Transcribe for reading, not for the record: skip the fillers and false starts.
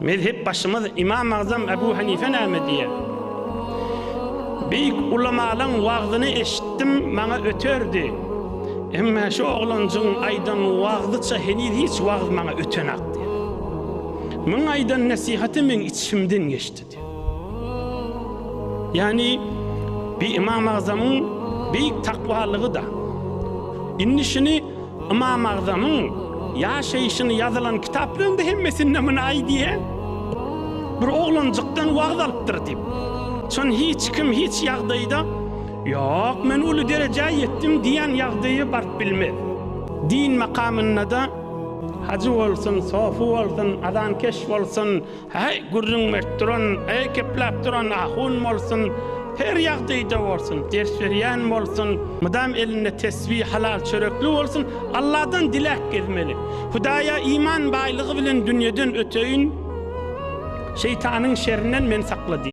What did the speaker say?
Mezhep başymyz Ymam Agzam Ebu Hanife näme diýýär? Beýik ulamalaň wagzyny eşitdim, maňa öterdi. Emma şu oglanjygyň aýdan wagzyça heniz hiç wagyz maňa ötenak diýýär. Muň aýdan nesihaty meň içimden geçdi diýýär. Ýagny bi Ymam Agzamyň beýik takwalygy-da. Indi şuny Ymam Agzamyň ýaşaýşyny ýazylan kitaplaryň-da hemmesinde muny aýdýar. Bir oglanjykdan wagyz alypdyr diýip. Şony hiç kim hiç ýagdaýda Ýok, men uly derejä ýetdim diýen ýagdaýa baryp bilmez. Din makamynda-da hajy bolsun, sofy bolsun, azankeş bolsun, Häý, gürrüň berip duran, äý, gepläp duran ahun bolsun, her ýagdaýda bolsun, ders berýän bolsun, mydam elinde tesbi, halal çörekli bolsun, Alladan diläp gezmeli. Hudaýa iman baýlygy bilen dünýeden öteýin, şeýtanyň şerinden meni sakla diý.